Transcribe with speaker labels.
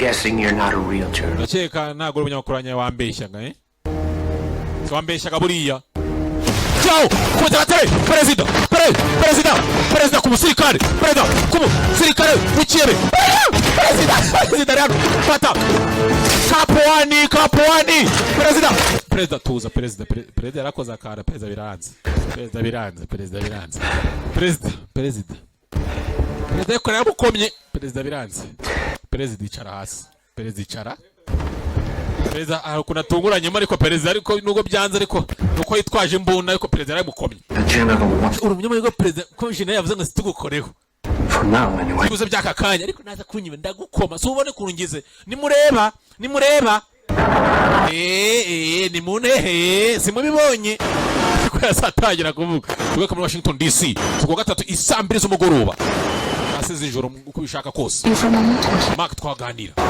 Speaker 1: Guessing you're not a real journalist.
Speaker 2: Ndakeka ntabwo uri umunyamakuru wanjye, wambeshyaga, eh? Si wambeshyaga buriya. Ciao, kubita agatebe. Perezida, perezida, perezida ku musirikare, perezida ku musirikare w'ikirere. Perezida, perezida ari hano. Fata kapuwani, kapuwani. Perezida, perezida, tuza perezida. Perezida yarakoze akara. Perezida biranze, perezida biranze, perezida biranze, perezida, perezida, perezida ariko yaramukomye. Perezida biranze, perezida icara hasi, perezida icara. Perezida hari ukuntu atunguranyemo, ariko perezida, ariko nubwo byanze, ariko nuko yitwaje imbunda, ariko perezida yaramukomye.
Speaker 1: The general wants
Speaker 2: Uri umunyamahirwe perezida, ko jenerali yavuze ngo situgukoreho.
Speaker 1: For now, anyway.
Speaker 2: Byibuze by'aka kanya, ariko naza kunyiba ndagukoma. Si ubone ukuntu ngize? Nimureba, nimureba, eee nimunehe, simubibonye ko yasatangira kuvuga. Tugaruka muri Washington DC ku wa gatatu isaa 2 z'umugoroba, saa 6 z'ijoro, uko ubishaka kose.
Speaker 3: You for a moment?
Speaker 2: Mark, twaganira.